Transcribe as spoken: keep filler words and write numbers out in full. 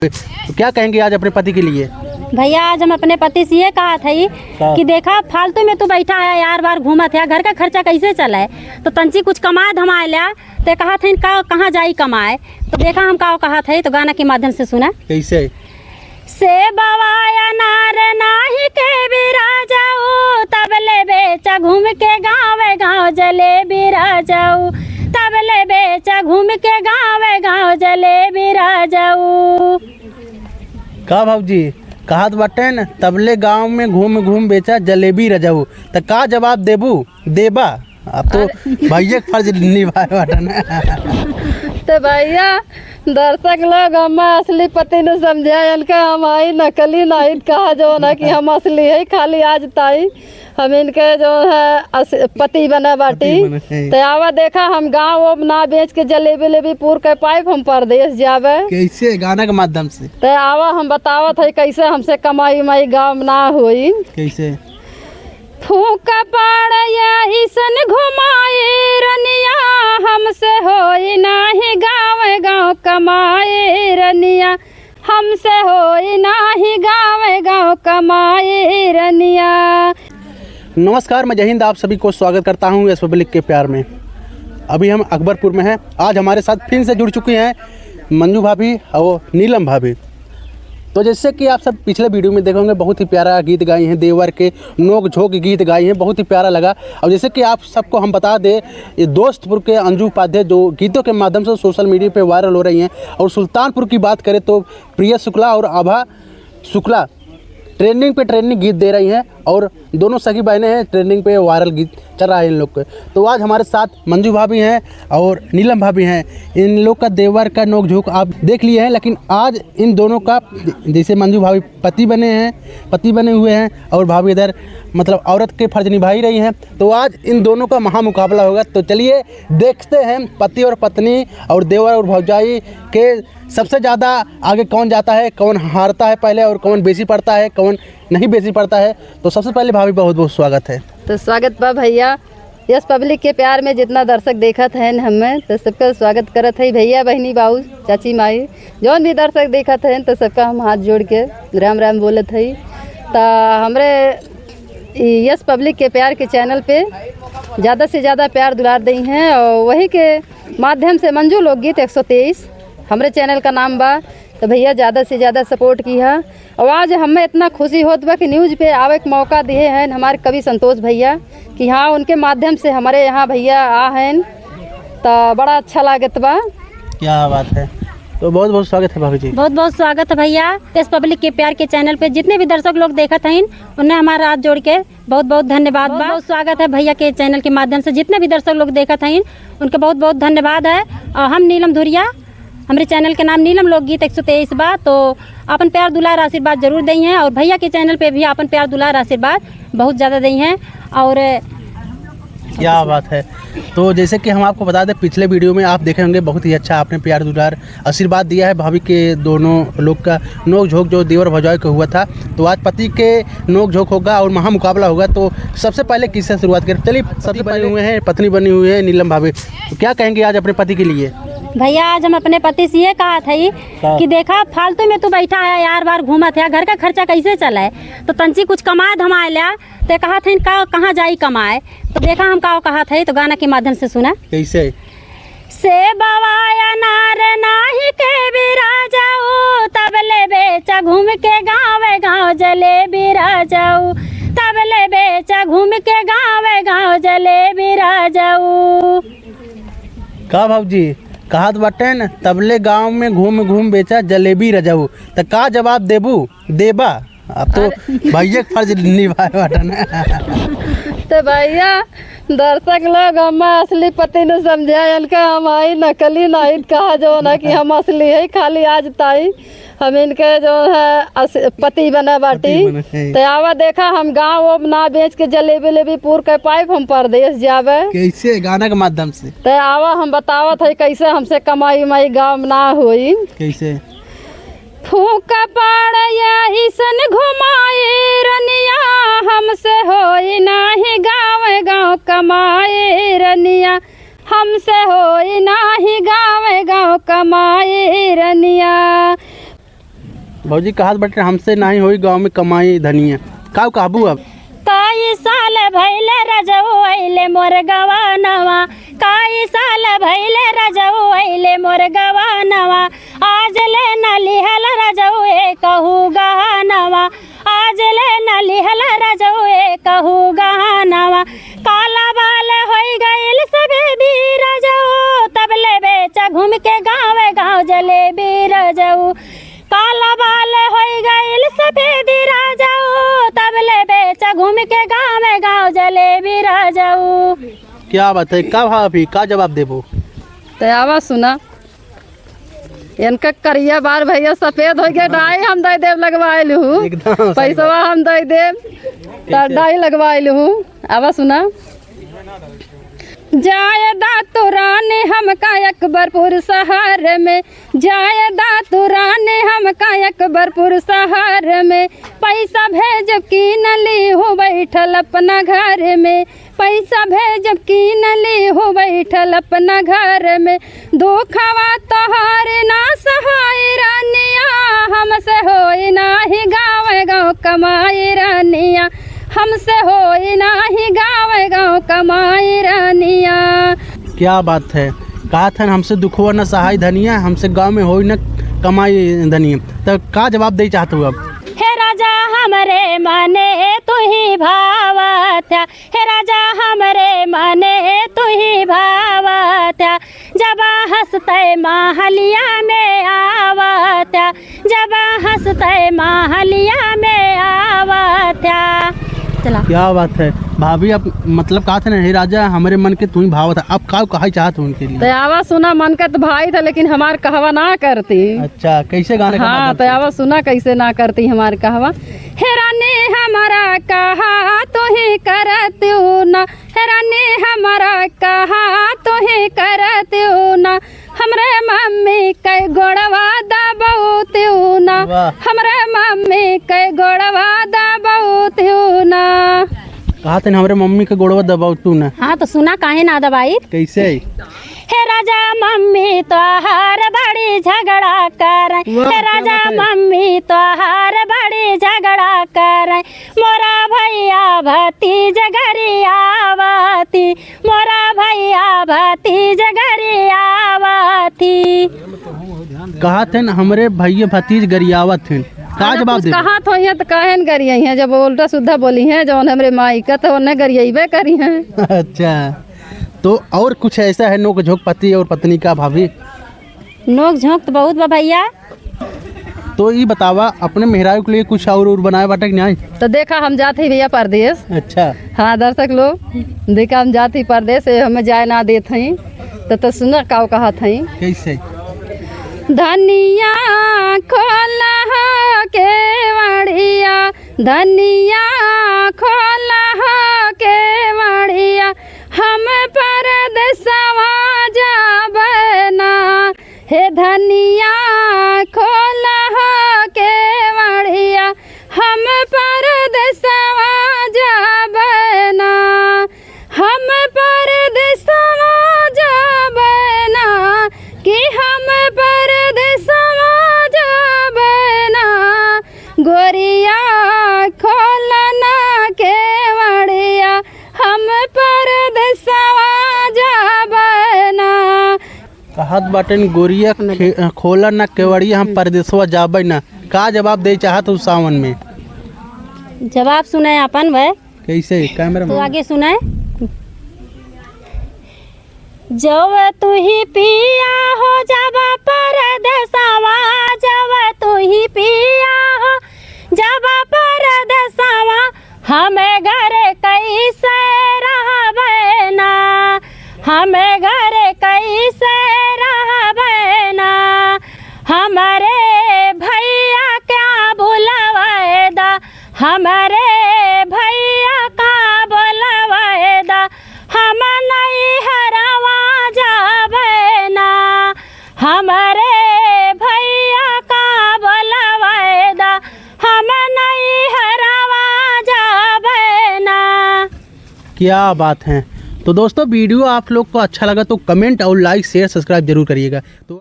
तो क्या कहेंगे आज अपने पति के लिए? भैया, आज हम अपने पति से ये कहा था ही का? कि देखा, फालतू में तू बैठा है, यार बार घूमत है, घर का खर्चा कैसे चलाए? तो तंची कुछ कमाए धमाए ल्या, ते कहा था का, कहाँ जाई कमाए? तो देखा हम का कहा था, तो गाना के माध्यम से सुना। कैसे? सेबवा अनार नाही के बिराजाऊ, तबले बेचा घूम के गाँव गाँव जलेबी राजाऊ, तबले बेचा घूम के गाँव गाँव जलेबी राजाऊ। का भौजी, कहत बाटे न, तबले गाँव में घूम घूम बेचा जलेबी राजाऊ, त का जवाब देबू? देबा? अब तो भैया के फर्ज निभाए बाटे ना। तो भैया, दर्शक लोग, हम असली पति न समझे, इनका हम आई नकली नहीं कहा जो ना कि हम असली है, खाली आज ताई हम इनके जो है अस-, पति बना बाटी। पति बने, हैं। तो आवा देखा, हम गाँव अब ना बेच के जलेबी लेबी पूर के पाइप हम परदेश जावे। कैसे? गाना के माध्यम से। तो आवा हम बतावत है कैसे हमसे कमाई उमाई गाँव में ना होई। कैसे? फूका पाड़ यही सन घुमाए रनिया, हमसे होई नाही गाँव गाँव कमाए रनिया, हमसे होई नाही गाँव गाँव कमाए रनिया। नमस्कार, मैं जय हिंद, आप सभी को स्वागत करता हूँ यस पब्लिक के प्यार में। अभी हम अकबरपुर में हैं। आज हमारे साथ फिर से जुड़ चुकी हैं मंजू भाभी और नीलम भाभी। तो जैसे कि आप सब पिछले वीडियो में देखे होंगे, बहुत ही प्यारा गीत गाई हैं, देवर के नोक झोंक गीत गाई हैं, बहुत ही प्यारा लगा। और जैसे कि आप सबको हम बता दें, ये दोस्तपुर के अंजू उपाध्याय जो गीतों के माध्यम से सोशल मीडिया पे वायरल हो रही हैं, और सुल्तानपुर की बात करें तो प्रिया शुक्ला और आभा शुक्ला ट्रेंडिंग पे ट्रेंडिंग गीत दे रही हैं और दोनों सगी बहनें हैं, ट्रेंडिंग पे वायरल गीत चल रहा है इन लोग के। तो आज हमारे साथ मंजू भाभी हैं और नीलम भाभी हैं। इन लोग का देवर का नोकझोंक आप देख लिए हैं, लेकिन आज इन दोनों का, जैसे मंजू भाभी पति बने हैं, पति बने हुए हैं और भाभी इधर मतलब औरत के फर्ज निभा ही रही हैं, तो आज इन दोनों का महामुकाबला होगा। तो चलिए देखते हैं पति और पत्नी और देवर और भौजाई के सबसे ज़्यादा आगे कौन जाता है, कौन हारता है पहले और कौन बेसी पड़ता है, कौन नहीं बेसी पड़ता है। तो सबसे पहले भाभी बहुत बहुत स्वागत है। तो स्वागत बा भैया, यस पब्लिक के प्यार में जितना दर्शक देखत हैं हमें, तो सबका स्वागत करत है भैया, बहनी, बाऊ, चाची, माई, जौन भी दर्शक देखत हैं तो सबका हम हाथ जोड़ के राम राम बोलत है। तो हमरे ई यस पब्लिक के प्यार के चैनल पे ज़्यादा से ज़्यादा प्यार दुलार दई हैं और वही के माध्यम से मंजू लोकगीत एक सौ तेईस हमरे चैनल का नाम बा। तो भैया, ज़्यादा से ज़्यादा सपोर्ट किहा। और आज हमें इतना खुशी होत बा कि न्यूज पे आवे के मौका दिए हैं हमारे कवि संतोष भैया कि हाँ, उनके माध्यम से हमारे यहाँ भैया आ हैं, तो बड़ा अच्छा लागत बा। क्या बात है। तो बहुत बहुत स्वागत है भाभी जी। बहुत बहुत स्वागत है भैया, यस पब्लिक के प्यार के चैनल पे जितने भी दर्शक लोग देखत हैं, उन्हें हमारा हाथ जोड़ के बहुत बहुत धन्यवाद बा। बहुत बहुत स्वागत है भैया के चैनल के माध्यम से, जितने भी दर्शक लोग देखत हैं, उनके बहुत बहुत धन्यवाद है। और हम नीलम धुरिया, हमरे चैनल के नाम नीलम लोकगीत एक सौ तेईस बा, तो आपन प्यार दुलार आशीर्वाद जरूर दई हैं और भैया के चैनल पे भी आपन प्यार दुलार आशीर्वाद बहुत ज़्यादा दई हैं। और क्या बात है। तो जैसे कि हम आपको बता दें, पिछले वीडियो में आप देखे होंगे, बहुत ही अच्छा आपने प्यार दुलार आशीर्वाद दिया है भाभी के दोनों लोग का नोक झोंक जो देवर भौजाई का हुआ था। तो आज पति के नोक झोंक होगा और महामुकाबला होगा। तो सबसे पहले किससे शुरुआत करें? चलिए, सबसे पति बने पहले हुए हैं, पत्नी बनी हुई है नीलम भाभी, तो क्या कहेंगे आज अपने पति के लिए? भैया, आज हम अपने पति से ये कहा था ही का? कि देखा, फालतू में तू बैठा है, यार बार घूमत है, घर का खर्चा कैसे चलाए? तो तंची कुछ कमाए धमाए ल्या, ते कहा थे का, कहाँ जाई कमाए? तो देखा हम का कहा थे, तो गाना के माध्यम से सुना। कैसे? सेबवा अनार नाही के बिराजाऊ, तबले बेचा घूम के गाँव गाँव जलेबी राजाऊ, तबले बेचा घूम के गाँव गाँव जलेबी राजाऊ। का भौजी, कहत बाटे न, तबले गाँव में घूम घूम बेचा जलेबी राजाऊ, त का जवाब देबू? देबा? अब तो अरे। भैया के फर्ज निभाए बाटे ना। तो भैया, दर्शक लोग, हम असली पति न समझे, इनका हम आई नकली नहीं कहा जो ना कि हम असली है, खाली आज ताई हम इनके जो है अस-, पति बना बाटी। पति बना है। तो आवा देखा, हम गाँव अब ना बेच के जलेबी लेबी पूर के पाइप हम परदेश जावे। कैसे? गाना के माध्यम से। तो आवा हम बतावत है कैसे हमसे कमाई उमाई गाँव में ना होई। कैसे? फूका पाड़ यही सन घुमाए रनिया, हमसे होई नाही गाँव गाँव कमाए रनिया, हमसे होई नाही गाँव गाँव कमाए रनिया। भौजी कहत बाटे, "हमसे नाही होई गाँव में कमाई धनिया।" का कहबू अब? कई साल भइले रजऊ अइले मोर गवानवा, कई साल भइले रजऊ अइले मोर गवानवा, आज ले न लिहल रजऊ एकहू गहनवा, आज ले न लिहल रजऊ एकहू गहनवा। काला बाल होई गइल सफेदी रजऊ, तब ले बेचा घूम के गाँव गाँव जलेबी रजऊ। काला बाल होई गइल सफेदी रजऊ, तब ले बेचा घूम के गाँव गाँव जलेबी रजऊ। क्या बात है, का भाभी, का जवाब देबो? तो आवा सुना, इनका करिया बार भैया सफेद होइ गए, डाई हम दइ देब लगवाइ लिहू, एकदम सही पैसवा बात। हम दइ देब, तो कैसे? डाई लगवाइ लिहू। आवा सुना, जाए दा तू रानी हमका अकबरपुर शहर में, जाए दा तू रानी हमका अकबरपुर शहर में, पैसा भेजब कीन लिहू बैठल अपना घर में, पैसा भेजब कीन लिहू बैठल अपना घर में। दुखवा तोहार ना सहाय रानिया, हमसे होई नाही गाँव गाँव कमाई रानिया, हमसे होई नाही गाँव गाँव कमाई रानिया। क्या बात है, कहत हन हमसे दुखवा न सहाय धनिया, हमसे गाँव में होई न कमाई धनिया। तो का जवाब दे चाहत हो अब? हे राजा हमरे मने तू ही भावत, हे राजा हमरे मने तू ही भावत, जब हँसते महलिया में आवत, जब हँसते महलिया में आवत। चला। क्या बात है भाभी, आप मतलब कहत है ना, "हे राजा हमरे मन के तू ही भावत है", आप का कहै चाहत हो उनके लिए? तो आवा सुना, मन का तो भाई था, लेकिन हमार कहवा ना करती। अच्छा, कैसे गाने का हाँ, माध्यम तो से? आवा सुना, कैसे ना करती हमार कहवा। हे रानी हमारा कहा तू ही करत ना, हे रानी हमारा कहा तू ही करत ना, हमरे मम्मी के गोड़वा दबौतिउ ना, वाह। हमरे मम्मी के गोड़वा दबौतिउ ना। कहत हन हमरे मम्मी के गोड़वा दबौतिउ ना। हाँ, तो सुना, काहे ना दबाई? कैसे? हे राजा मम्मी तोहार बड़ी झगड़ा करैं, वाह, हे क्या राजा बात है। मम्मी तोहार बड़ी झगड़ा करैं, मोरा भैया भतीज गरियावती, मोरा भैया भतीज गरियावती। कहत हन, "हमरे भैया भतीज गरियावत हन।" का अरे जवाब कुछ देबे? कहत होइहैं त काहे न गरियइहैं, जब उल्टा सुद्धा बोलिहैं, जौन हमरे माई का, तो ओने गरियइबे करिहैं। अच्छा, तो और कुछ ऐसा है नोक झोंक पति और पत्नी का, भाभी? नोक झोंक तो बहुत बा भैया। तो ई बतावा, अपने मेहरारू के लिए कुछ और, और बनाए बाटे कि नहीं? तो देखा, हम जात हई भैया परदेस। अच्छा। हाँ दर्शक लोग, देखा, हम जात हई परदेस, ये हमें जाए ना देत हई। तो, तो सुना का कहत हई। कैसे? धनिया खोला हो केवड़िया, धनिया खोला हो केवड़िया, हम परदेसवा जाबे ना। हे धनिया खोला हो केवड़िया, हम परदेसवा जाबे ना, हम परदेसवा जाबे ना, कि हम परदेसवा जाबे ना। गोरिया खोला ना केवड़िया, हम परदेसवा जाबे ना। कहत बाटेन, "गोरिया खे-, खोला ना केवड़िया, हम परदेसवा जाबे ना।" का जवाब दे चाहत हो सावन में? जवाब सुने अपन भाई। कैसे? कैमरा तो में। आगे सुने। जब तू ही पिया हो जब परदेसवा, जब तू ही पिया हो जब परदेसवा, हम घर कैसे रहबे ना, हम घर कैसे रहबे ना। हमरे भैया का बुलवाए दा, हमरे भैया का बुलवाए दा, हम नैहरवा जाबे ना, हमरे भैया का बोलवाए दा, हम नैहरवा जाबे ना। क्या बात है। तो दोस्तों, video आप लोग को अच्छा लगा तो comment और like, share, subscribe जरूर करिएगा। तो